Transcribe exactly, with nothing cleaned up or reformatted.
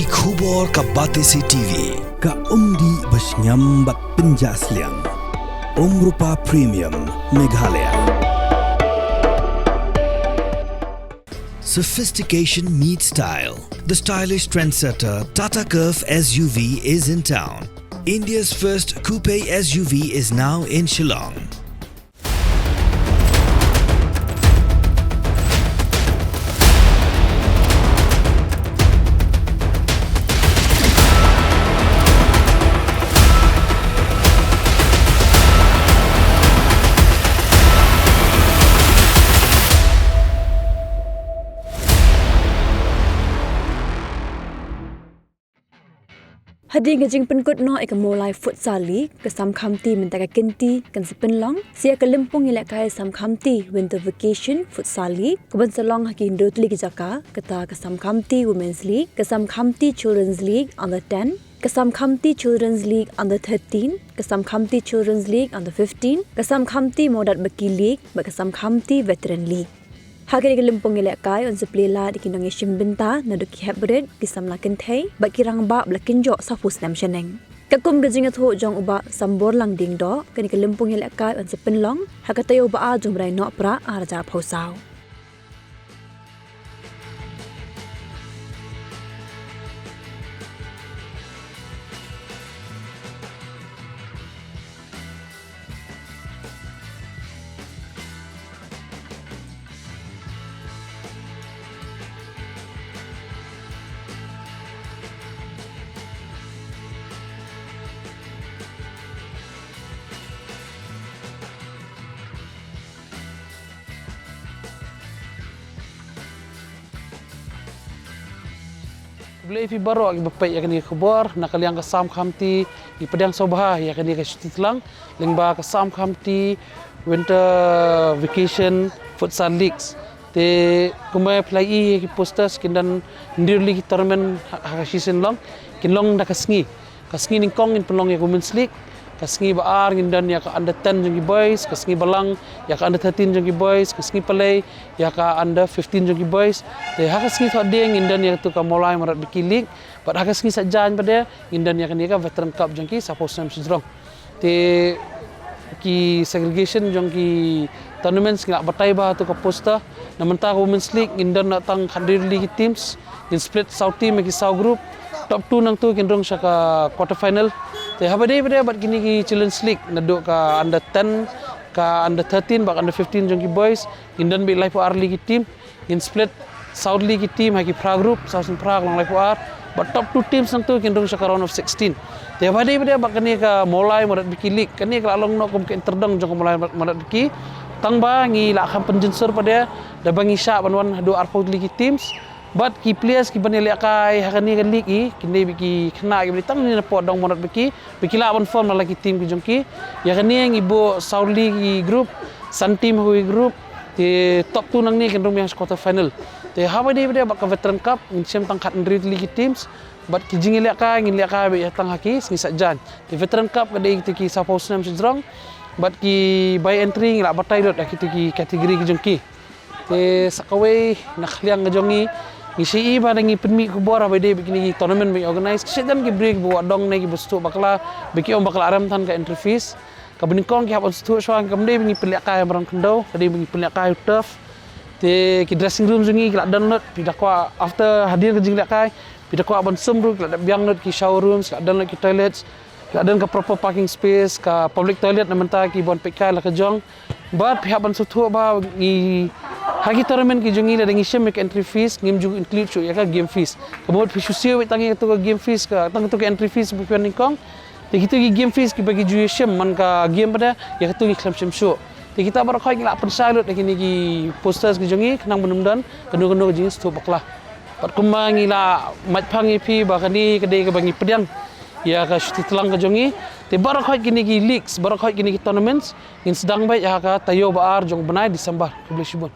Khubor ka Batesi T V, ka umdih ba shngiam bad pynjah sliang. Umrupa Premium, Meghalaya. Sophistication meets style. The stylish trendsetter Tata Curvv S U V is in town. India's first coupe S U V is now in Shillong. Hadien ka jingpynkut noh ïa ka Mawlai Futsal League, ka Sam Khamti mynta ka kynti kan sa pynlong sa ïa ka lympung ïalehkai Sam Khamti Winter Vacation Futsal League, kaban sa long ha ki hynriew tylli ki jaka, kata ka Sam Khamti Women's League, ka Sam Khamti Children's League Under ten, ka Sam Khamti Children's League Under thirteen, ka Sam Khamti Children's League Under fifteen, ka Sam Khamti Mawdatbaki League bad ka Sam Khamti Veteran League. Ha kane ka lympung ïalehkai yn sa plie lad ïa ki nongïashim bynta naduh ki heprit, ki samla kynthei bad ki rangbah ba la kynjoh sawphew snem shaneng. Katkum ka jingïathuh jong u Bah Samborlang Diengdoh, kane ka lympung ïalehkai yn sa pynlong ha ka taïew ba ar jong u bnai Nohprah arhajar arphewsaw. Khublei phi baroh kiba peit ïa kane ka khubor na ka liang ka Sam Khamti, ngi pdiang sngewbha ïa kane ka shuti tlang lyngba ka Sam Khamti Winter Vacation Futsal Leagues. Te kumba phi la ïohi ïa ki posters, kin don hynriew tylli ki tournament ha, ha ka shisien long, kin long da ka sngi. Ka sngi nyngkong ngin pynlong ïa ka Women's League, ka sngi ba ar ngin don ïa ka under ten jong ki boys, ka sngi balang ïa ka under thirteen jong ki boys, ka sngi palei ïa ka under fifteen jong ki boys. Te ha ka sngi thohdieng ngin don ïa katu ka Mawlai Mawdatbaki League, bad ha ka sngi Saitjaiñ pat de ngin don ïa kane ka Veteran Cup jong ki sawphew snem shajrong. Te ki segregation jong ki tournaments ngi la batai bha ha katu ka poster. Na mynta ka Women's League ngin don na tang khathynriew tylli ki teams, ngin split saw team ha ki saw group. Top two nangtu kin rung sha ka quarter final. Te haba ïadei pat de bad kine ki Children's League, naduh ka under ten, ka under thirteen bad ka under fifteen jong ki boys, ngin don beit laiphew ar tylli ki team. Ngin split saw tylli ki team ha ki phra group, saw sien phra ka long laiphew ar. Bad top two teams nangtu kin rung sha ka round of sixteen. Te haba ïadei pat de bad kane ka Mawlai Mawdatbaki League, kane ka la long noh kum ka inter dong jong ka Mawlai Mawdatbaki. Tang ba ngi la kham pynjynsur pat de, da ba ngi shah ban wan haduh arphew tylli ki teams. Bad ki players kiban ïalehkai ha kane ka league, kin dei beit ki khynnah kiba dei tang na pdeng Mawdatbaki, ba ki lah ban form la ki team ki jong ki. Ïa kane ngi buh saw tylli ki group, san team ha kawei ka group. Te top two nangne kin rung biang sha quarter final. Te haba ïadei pat de bad ka Veteran Cup, ngin shim tang khathynriew tylli ki teams. Bad ki jingïalehkai ngin lehkai beit ïa tang ha ki sngi Saitjaiñ. Te Veteran Cup ka dei kito ki sawphew snem shajrong. Bad ki by entry ngi la batai lut ïa kito ki category ki jong ki. Te sa kawei na ka liang ka jong ngi, ngi sngewthuh ba da ngi pynmih khubor haba ïadei bad kine ki tournament ba ngi organise, ki shu don ki briew kiba wad dong ne kiba sngewthuh bakla, ba ki ong bakla rem than ka entry fees. Kaba nyngkong ki hap ban sngewthuh shuwa, kam dei ba ngi pynlehkai ha madan khyndew, ka dei ba ngi pynlehkai ha turf. Te ki dressing room jong ngi ki la don lut, phi da kwah after hadien ka jinglehkai, phi da kwah ban sum ruh ki la dep biang lut ki shower rooms, ki la don lut ki toilets, ki la don ka proper parking space, ka public toilet na mynta ki ban peit kai la ka jong. Bad phi hap ban sngewthuh ba ngi ha ki tournament ki jong ngi lada ngi shim ïa ka entry fees, ngim ju include shuh ïa ka game fees. Ka mut phi shu siew beit tang ïa katu ka game fees, ka tang katu ka entry fees ba phi wan nyngkong. Te kito ki game fees kiba ki ju ïashim man ka game pat de, ïa katu ki khlem shim shuh. Te kita baroh khoit ngi la pynshai lut ïa kine ki posters ki jong ngi khnang ban ym don kano kano ka jingsngewthuh bakla. Bad kumba ngi la mait phang ïa phi ba kane ka dei kaba ngi pdiang ïa ka shuti tlang ka jong ngi. Te baroh khoit kine ki leagues, baroh khoit kine ki tournaments, ngin sdang beit ha ka taïew ba ar jong u bnai December. Khublei shibun.